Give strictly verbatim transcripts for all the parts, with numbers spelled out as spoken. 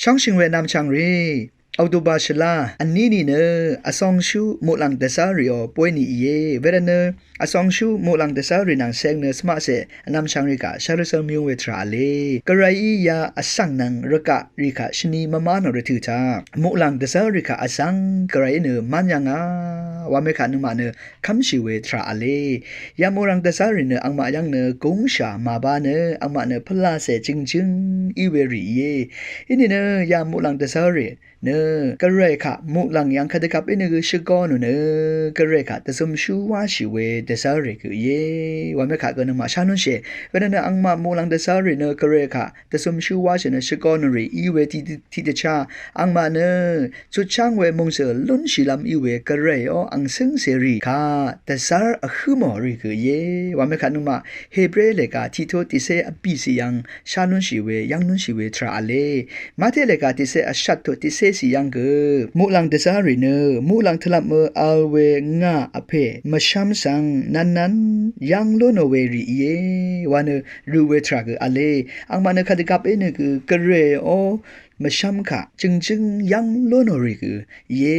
Chóngshø̀ng we vnvm chv̀ngrì October shvlá vní nìnø vsongshú muqlàng dvzv́rrìò bóy nì íe. Wervtnø vsongshú muqlàng dvzv́rrì nvng seng nø svmaqse vnvm chv̀ngrì kaq shvrø svng mvyung we tvrà v̄le. Gvrayí ya vsvng nvng rvgaq rì kaq shvni mvmá nò rvtø̀ taq muqlàng dvzv́rrì kaq vzvng Gvrayí nø mán yv̀ngà wa mekaq nøngmaq nø kv́mshì we tvrà v̄le. Ya muqlàng dvzv́rrì nø angmaq yv́ng nø gúngshà màbá nø angmaq nø pvlacè jø̀ngjǿng í we rì íe. Inìnø ya muqlàng dvzv́rrì nø Gvray kaq muqlàng yv̀ng kadvgvp í nø gø shvgō nò nø Gvray kaq dvzømshú wáshì we dvzv́rrì gø íe. Wa mekaq gø nøngmaq shá lúnshìe. Wervtnø angmaq muqlàng dvzv́rrì nø Gvray kaq dvzømshú wáshì nø shvgō nò rì í we tiqdvchá angmaq nø chutcháng we mòngzø̀ lúnshìlv́m í we Gvrayò ang cǿngcèrì kaq dvzv́r vhǿ mò rì gø íe. Wa mekaq nøngmaq Hebre lèga tiqtut tiqcé vbìcì yv̀ng shá lúnshì we yv́ng lúnshì we tvrà v̄le. Mate lèga tiqcé vshvt tut tiqcécì yv́ng gø muqlàng dvzv́rrì nø muqlàng tvlvpmø vl we ngà vpè mvshv́m svng nvnnv́n yv́ng lú nò we rì íe. Wa nø rø we tvrà gø v̄le. Angmaq nø kadvgvp í nø gø Gvrayò mvshv́m kaq jø̀ngjǿng yv́ng lú nò rì gø íe.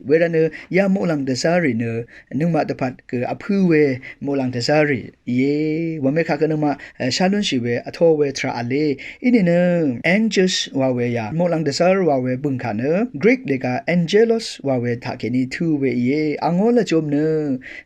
Wervtnø ya muqlàng dvzv́rrì nø nøngmaq dvpvt gø vpǿ we muqlàng dvzv́rrì íe. Wa mekaq gø nøngmaq shá lúnshì we vtó we tvrà v̄le. Inìnø Angelus wa we ya muqlàng dvzv́r wa we bø̀ng kaq nø Greek lèga angelos wa we taqkèní tǿ we íe. Angó lvjø̄m nø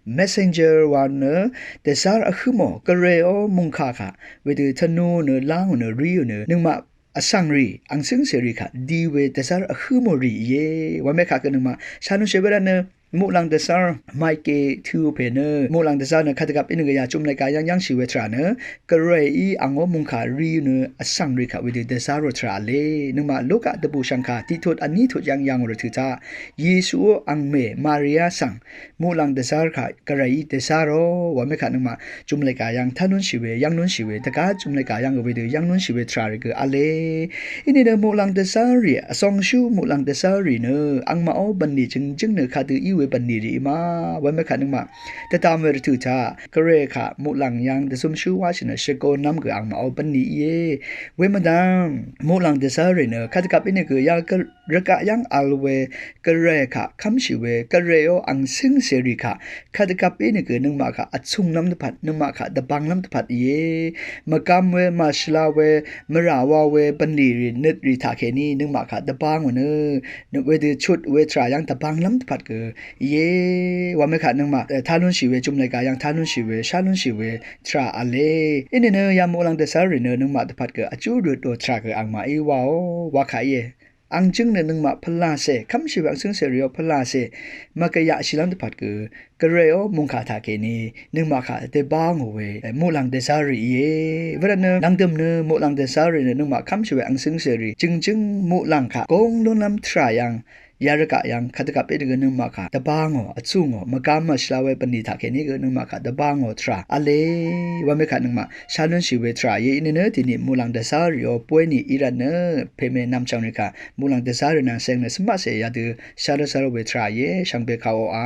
messenger wa nø dvzv́r vhǿ mò Gvrayò mòngkà kaq wedø tvnu nø lángò nø ríò nø nøngmaq vsvng rì ang cǿngcèrì kaq di we dvzv́r vhǿ mò rì íe. Wa mekaq gø nøngmaq shá lúnshì we rvtnø muqlàng dvzv́r Maike tø̄ pè nø muqlàng dvzv́r nø kadvgvp í nø gø ya jumlèga yv́ng yv́ngshì we tvrà nø Gvrayí angó mòngkà rí nø vsvng rì kaq wedø dvzv́rò tvrà v̄le. Nøngmaq Luka dvbù shv̀ngkà tiqtut vní tut yv́ng yv̀ngò rvtø̀ taq Yesuó angmè Maria svng muqlàng dvzv́r kaq Gvrayí dvzv́rò wa mekaq nøngmaq jumlèga yv́ng tv́n lúnshì we yv́ng lúnshì we dvgá jumlèga yv́ng gø wedø yv́ng lúnshì we tvrà rì gø v̄le. Inìnø muqlàng dvzv́rrì vsongshú muqlàng dvzv́rrì nø angmaqó bv̀nlì jø̀ngjǿng nø kadø í we bv̀nlì rì í ma wa mekaq nøngmaq dvdvm we rvtø̀ taq Gvray kaq muqlàng yv́ng dvzømshú wáshì nø shvgōnv́m gø angmaqó bv̀nlì íe. Wemvdv̀m muqlàng dvzv́rrì nø kadvgvp í nø gø ya rvgaq yv́ng vl we Gvray kaq kv́mshì we Gvrayò ang cǿngcèrì kaq kadvgvp í nø gø nøngmaq kaq vcunglv́m dvpvt nøngmaq kaq dvbvnglv́m dvpvt íe. Mvgvm we màshvla we mvrà wa we bv̀nlì rì nøt rì taqkèní nøngmaq kaq dvbvngò nø wedø chut we tvrà yv́ng dvbvnglv́m dvpvt gø íe. Wa mekaq nøngmaq tá lúnshì we jumlèga yv́ng tá lúnshì we shá lúnshì we tvrà v̄le. Inìnø ya muqlàng dvzv́rrì nø nøngmaq dvpvt gø vjú røtò tvrà gø angmaqí waò wa kaq íe. Ang jǿng nø nøngmaq pvlacè kv́mshì we ang cǿngcèrìò pvlacè mvgvyaqshìlv́m dvpvt gø Gvrayò mòngkà taqkèní nøngmaq kaq dvbvngò we muqlàng dvzv́rrì íe. Wervtnø lv̀ngdø̀m nø muqlàng dvzv́rrì nø nøngmaq kv́mshì we ang cǿngcèrì jø̀ngjǿng muqlàng kaq góng lúnlv́m tvrà yv́ng ya rvgaq yv́ng kadvgvp í nø gø nøngmaq kaq dvbvngò vcungò mvgvm màshvla we bv̀nlì taqkèní gø nøngmaq kaq dvbvngò tvrà v̄le. Wa mekaq nøngmaq shá lúnshì we tvrà íe. Inìnø dìní muqlàng dvzv́rrìò bóy nì í rvtnø pèmè nvmchv̀ngrì kaq muqlàng dvzv́rrì nvng seng nø svmaqcè yadø shá lúnshì we tvrà íe. Shvngbe kaq oqà